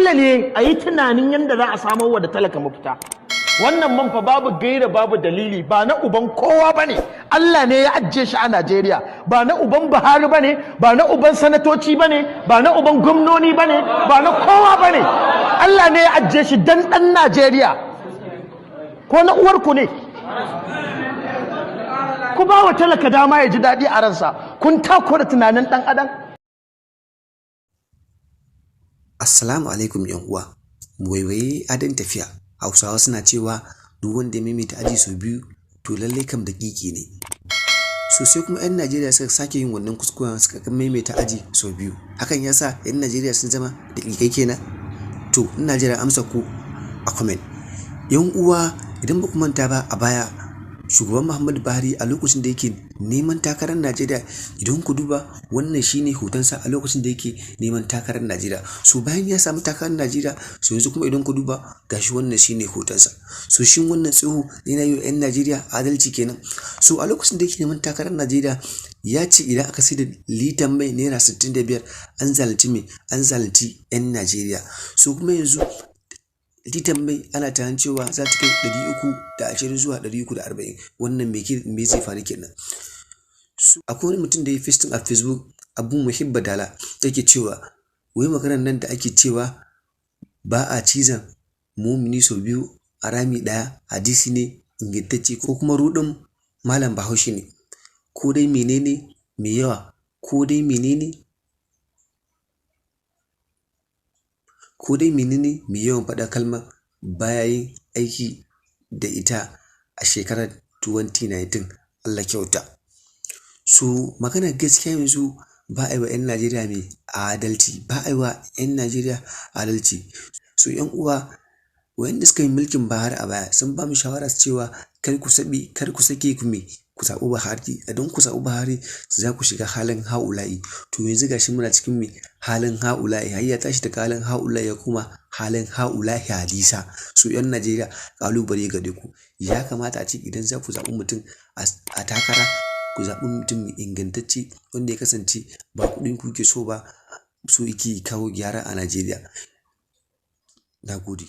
Dole ne a yi tunanin yadda za a samar wa da talaka mafita. Wannan man fa babu gaira babu dalili, ba na uban kowa bane, Allah ne ya ajiye shi a Najeriya. Ba na uban Buhari bane, ba na uban sanatoci bane, ba na uban gwamnoni bane, ba na kowa bane. Allah ne ya ajiye shi dan dan Najeriya. Ko na uwarku ne? Ku ba wa talaka dama ya ji daɗi a ransa. Kun takura tunanin ɗan adam. Assalamu alaikum yan uwa. Waiwaye adon tafiya. Hausawa suna cewa duk wanda ya maimaita aji sau biyu to lallai kam daƙiƙi ne. So sai kuma 'yan Najeriya suka sake yin wannan kuskuren, suka maimaita aji sau biyu. Hakan ya sa 'yan Najeriya sun zama daƙiƙai kenan. To ina jiran amsa ku a comment. Yan uwa, idan ba ku manta ba, a baya shugaban Muhammadu Buhari a lokacin da yake neman takarar Najeriya, idan ku duba wannan shine hotonsa a lokacin da yake neman takarar Najeriya. So bayan ya samu takarar Najeriya, so yanzu kuma idan ku duba gashi wannan shine hotonsa. So shin wannan tsoho yana yi wa 'yan Najeriya adalci kenan? So a lokacin da yake neman takarar Najeriya ya ce idan aka sai da litan mai naira 65 an zalunci me? An zalunci 'yan Najeriya. So kuma yanzu litan mai ana tunanin cewa za ta kai 320 zuwa 340. Wannan me zai faru kenan? So akwai wani mutum da ya posting a Facebook, Abu Muhibba Dala, yake cewa wai maganar nan da ake cewa ba a cizon mumini sau biyu a rami ɗaya hadisi ne ingantacce ko kuma ruɗin Malam Bahaushe ne? Ko dai menene mai yawa, ko dai menene, ko dai menene mai yawan faɗa kalmar baya yin aiki da ita a shekarar 2019. Allah kyauta. So maganar gaskiya yanzu ba a yi wa 'yan Najeriya mai adalci, ba a yi wa 'yan Najeriya adalci. So 'yan uwa, wayanda suka yi mulkin Buhari a baya sun ba mu shawara cewa kar ku saɓi, kar ku sake ku me ku zaɓi Buhari. Idan ku zaɓi Buhari za ku shiga halin ha'ula'i. To yanzu gashi muna cikin me halin ha'ula'i, har ya tashi daga halin ha'ula'i ya koma halin ha'ula'i hadisa. So 'yan Najeriya, ƙalubale gare ku. Ya kamata a ce idan za ku zaɓi mutum a takara, ku zaɓi mutum mai ingantacce wanda ya kasance ba kuɗin ku ke so ba, so yake kawo gyara a Najeriya. Na gode.